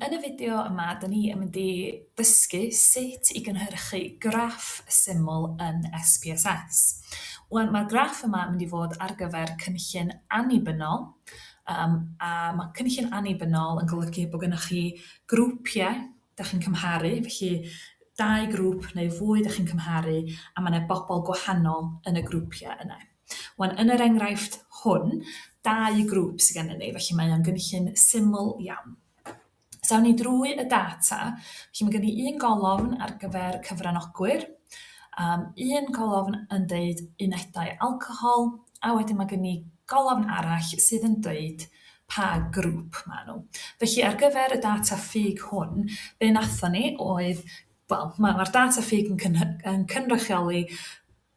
Yn y fideo yma, dyn ni yn mynd i ddysgu sut i gynhyrchu graff syml yn SPSS. Wan, mae'r graff yma yn mynd i fod ar gyfer cynllun annibynnol, um, a mae cynllun annibynnol yn golygu bod gennych chi grwpiau da chi'n cymharu, felly dau grŵp neu fwy da chi'n cymharu, a mae yna bobl gwahanol yn y grwpiau yna. Wan, yn yr enghraifft hwn, dau grŵp sydd gennym ni, felly mae o'n gynllun syml iawn. So awn ni drwy y data, felly mae gen i un golofn ar gyfer cyfranogwyr, um, un golofn yn deud unedau alcohol, a wedyn mae gen i golofn arall sydd yn deud pa grŵp maen nhw. Felly ar gyfer y data ffug hwn, be nathon ni oedd, wel, mae'r data ffug yn, yn cynrychioli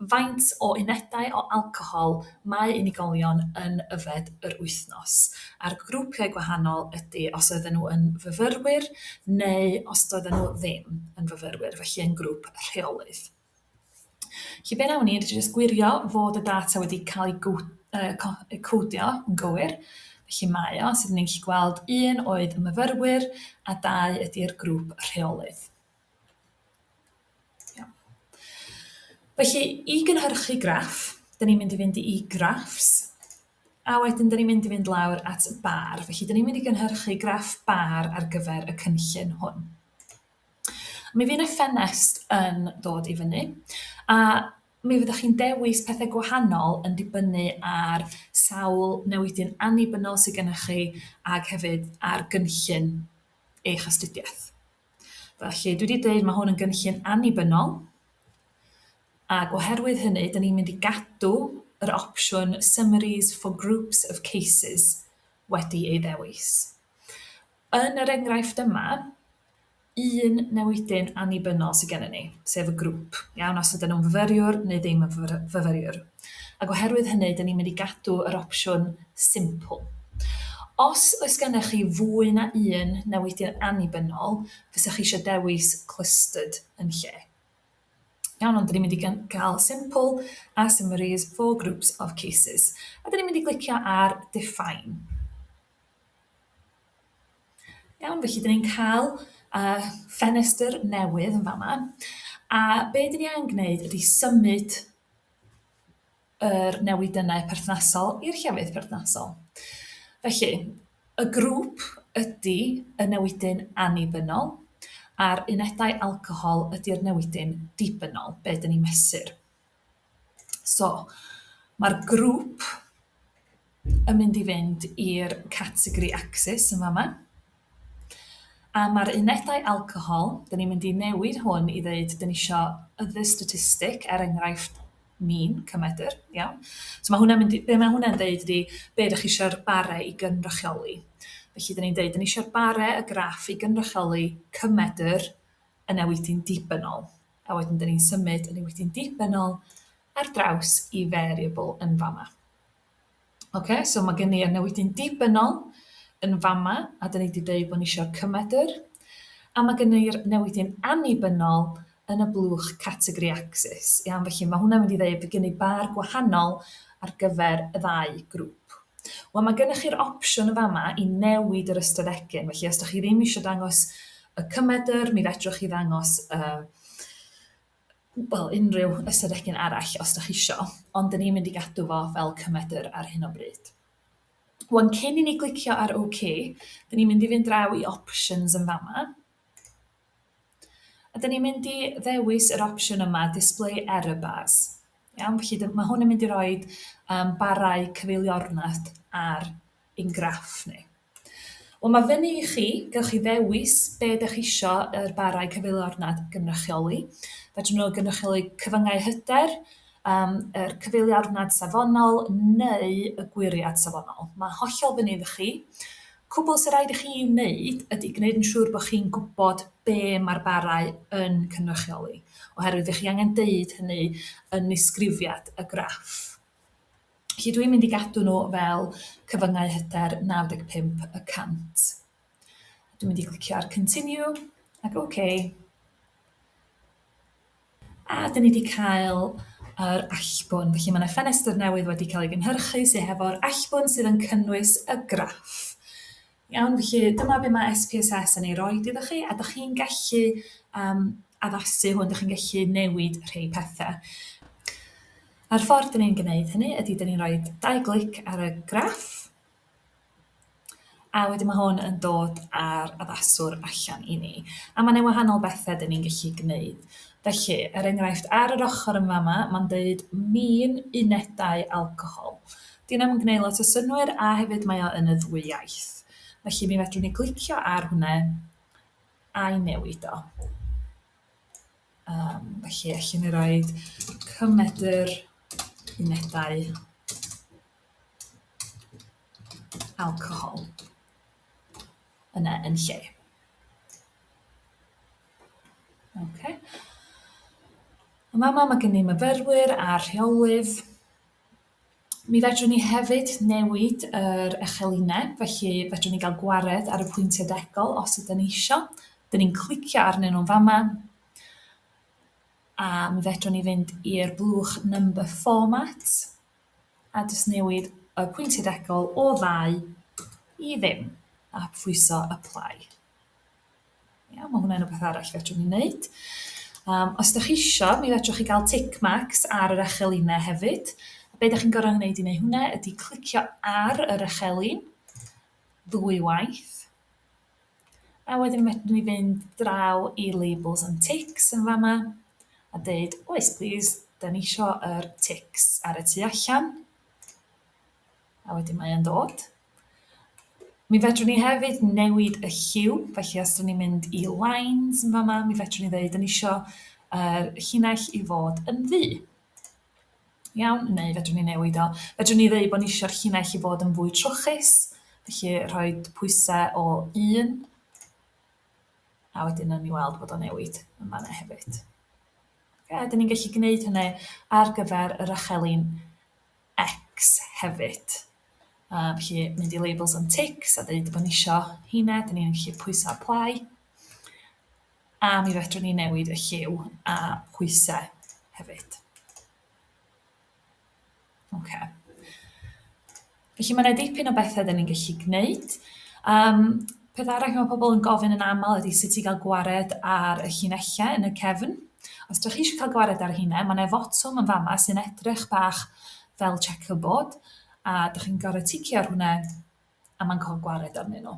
Faint o unedau o alcohol mae unigolion yn yfed yr wythnos? A'r grwpiau gwahanol ydy os oedden nhw yn fyfyrwyr neu os doedden nhw ddim yn fyfyrwyr, felly yn grŵp rheolydd. Felly be wnawn ni ydy jyst gwirio fod y data wedi cael ei codio yn gywir. Felly mae o, so dyn ni'n gallu gweld un oedd y myfyrwyr a dau ydy'r grŵp rheolydd. Iawn. Felly, i gynhyrchu graff, dyn ni'n mynd i fynd i graffs, a wedyn dyn ni'n mynd i fynd lawr at bar. Felly, dyn ni'n mynd i gynhyrchu graff bar ar gyfer y cynllun hwn. Mi fydd yna ffenest yn dod i fyny, a mi fyddwch chi'n dewis pethau gwahanol yn dibynnu ar sawl newidyn annibynnol sydd gennych chi ac hefyd ar gynllun eich astudiaeth. Felly, dwi 'di deud ma' hwn yn gynllun annibynnol, ac oherwydd hynny, 'dan ni'n mynd i gadw yr opsiwn Summaries for Groups of Cases wedi ei ddewis. Yn yr enghraifft yma, un newidyn annibynnol sydd gennym ni, sef y grŵp, iawn, os ydyn nhw'n fyfyriwr neu ddim yn fyfyriwr. Ac oherwydd hynny, 'dan ni'n mynd i gadw yr opsiwn Simple. Os oes gennych chi fwy na un newidyn annibynnol, fysa chi eisiau dewis Clustered yn lle. Iawn, ond 'dan ni'n mynd i gael Simple a Summaries for Groups of Cases. A 'dan ni'n mynd i glicio ar Define. Iawn, felly 'dan ni'n cael uh, ffenestr newydd yn fama. A be 'dan ni angen gwneud ydy symud yr newidynnau perthnasol i'r llefydd perthnasol. Felly, y grŵp ydy y newidyn annibynnol, a'r unedau alcohol ydy'r newidyn dibynnol, be dyn ni'n mesur. So, mae'r grŵp yn mynd i fynd i'r categori axis yn fama. A mae'r unedau alcohol, dyn ni'n mynd i newid hwn i ddeud dyn ni isio other statistic, er enghraifft mean, cymedr, iawn? So mae hwnna'n mynd i, be mae hwnna'n ddeud ydy be ydych chi eisiau'r bare i gynrychioli. Felly dyn ni'n deud dyn ni eisiau'r bare y graff i gynrychioli cymedr y newidyn dibynnol. A wedyn dyn ni'n symud y newidyn dibynnol ar draws i variable yn fama. Ocê, so ma' gen i y newidyn dibynnol yn fama, a 'dan ni 'di deud bod ni isio'r cymedr, a ma' gen i'r newidyn annibynnol yn y blwch categori axis. Iawn, felly ma' hwnna'n mynd i ddeud bod gen i bar gwahanol ar gyfer y ddau grŵp. Wel, mae gennych chi'r opsiwn yn fama i newid yr ystadegyn, felly os dach chi ddim eisiau dangos y cymedr, mi fedrwch chi ddangos y wel, unrhyw ystadegyn arall os dach chi isio, ond 'dan ni'n mynd i gadw fo fel cymedr ar hyn o bryd. Wan, cyn i ni glicio ar OK, 'dan ni'n mynd i fynd draw i Options yn fama, a 'dan ni'n mynd i ddewis yr opsiwn yma, Display Error Bars. Iawn, felly mae hwn yn mynd i roid um, barau cyfeiliornad ar ein graff ni. Wel, mae fyny i chi, gewch chi ddewis be dach chi isio yr barau cyfeiliornad gynrychioli. Fedrwn nhw gynrychioli cyfyngau hyder, um, yr cyfeiliornad safonol neu y gwyriad safonol. Mae hollol fyny iddo chi. Cwbl sy'n rhaid i chi ei wneud ydy gwneud yn siŵr bod chi'n gwybod be mae'r barau yn cynrychioli, oherwydd ydych chi angen deud hynny yn nisgrifiad y graff. Felly dwi'n mynd i gadw nhw fel cyfyngau hyder 95 y cant. Dwi'n mynd i glicio ar continue ac OK. A dyn ni wedi cael yr allbwn. Felly mae yna ffenestr newydd wedi cael ei gynhyrchu sydd hefo'r allbwn sydd yn cynnwys y graff. Iawn, felly dyma be mae SPSS yn ei roid iddo chi, a dych chi'n gallu addasu hwn, dych chi'n gallu newid rhei pethau. A'r ffordd dyn ni'n gwneud hynny ydy dyn ni'n rhoi dau glic ar y graff, a wedyn mae hwn yn dod â'r addaswr allan i ni. A mae 'na wahanol bethau dyn ni'n gallu gwneud. Felly, er enghraifft, ar yr ochr yn fama, mae'n deud mean unedau alcohol. 'Di hynna'm yn gwneud lot o synnwyr, a hefyd mae o yn y ddwy iaith. Felly mi fedrwn ni glicio ar hwnna a'i newid o. Felly allwn ni roid cymedr unedau alcohol yna yn lle. Okay. Yn fama mae gen i myfyrwyr a rheolydd. Mi fedrwn ni hefyd newid yr echelinau, felly fedrwn ni gael gwared ar y pwyntiau degol os ydyn ni isio. Dyn ni'n clicio arnyn nhw'n fama, a mi fedrwn ni fynd i'r blwch number format, a jyst newid y pwyntiau degol o ddau i ddim, a phwyso apply. Iawn, mae hwnna'n rhywbeth arall fedrwn ni wneud. Os ydych chi isio, mi fedrwch chi gael tick marks ar yr echelinau hefyd. Be ydych chi'n gorfod gwneud i wneud hwnna ydy clicio ar yr echelin ddwy waith, a wedyn medrwn ni fynd draw i labels and ticks yn fama a deud oes plîs, da ni isio yr ticks ar y tu allan. A wedyn mae o'n dod. Mi fedrwn ni hefyd newid y lliw, felly os 'dyn ni'n mynd i lines yn fama, mi fedrwn ni ddeud 'dyn ni isio yr llinell i fod yn ddu. Iawn, neu fedrwn ni newid o. Fedrwn ni ddeud bod ni isio'r llinell i fod yn fwy trwchus, felly rhoi pwysau o 1, a wedyn nawn ni weld bod o'n newid yn fan'na hefyd. Ocê, a 'dyn ni'n gallu gwneud hynny ar gyfer yr achelin X hefyd. Felly mynd i labels and ticks a deud bod ni isio heina, dyn ni'n gallu pwyso apply. A mi fedrwn ni newid y lliw a pwysau hefyd. Oce. Felly mae yna dipyn o bethau dyn ni'n gallu gwneud. Peth arall mae pobl yn gofyn yn aml ydy sut i gael gwared ar y llinellau yn y cefn. Os dych chi eisiau cael gwared ar rheina, mae yna fotwm yn fama sy'n edrych bach fel checkerboard, a dych chi'n gorfod ticio ar hwnna a mae'n cael gwared arnyn nhw.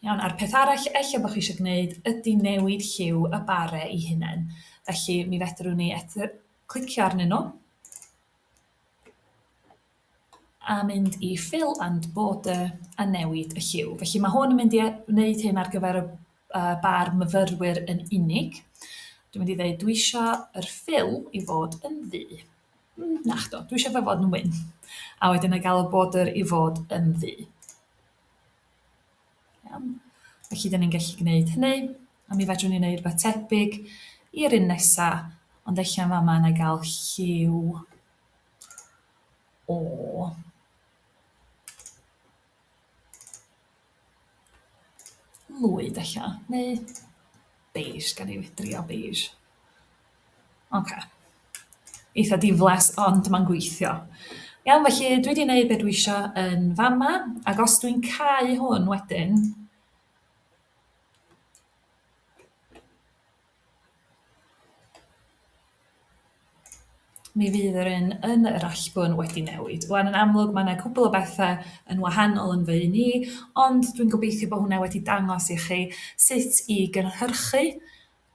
Iawn, a'r peth arall ella bod chi eisiau gwneud ydy newid lliw y bare ei hunain. Felly mi fedrwn ni clicio arnyn nhw a mynd i fill and border a newid y lliw. Felly mae hwn yn mynd i wneud hyn ar gyfer y bar myfyrwyr yn unig. Dwi'n mynd i ddeud dwi isio yr fill i fod yn ddu. Nachddo, dwi isio fo fod yn wyn. A wedyn na i gael y border i fod yn ddu. Iawn. Felly, dyn ni'n gallu gwneud hynny, a mi fedrwn ni wneud rhywbeth tebyg i'r un nesa, ond ella yn fama na i gael lliw o lwyd ella, neu beige, gawn ni drio beige. Ocê. Eitha diflas, ond mae'n gweithio. Iawn, felly dwi 'di wneud be dwi isio yn fama, ac os dwi'n cau hwn wedyn, mi fydd yr un yn yr allbwn wedi newid. Wan, yn amlwg mae yna cwpl o bethau yn wahanol yn fy un i, ond dwi'n gobeithio bod hwnna wedi dangos i chi sut i gynhyrchu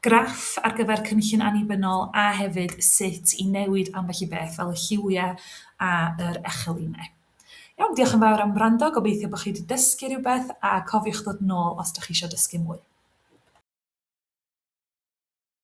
graff ar gyfer cynllun annibynnol a hefyd sut i newid ambell i beth fel y lliwiau a yr echelinau. Iawn, diolch yn fawr am wrando, gobeithio bod chi wedi dysgu rhywbeth a cofiwch ddod nôl os dach chi eisiau dysgu mwy.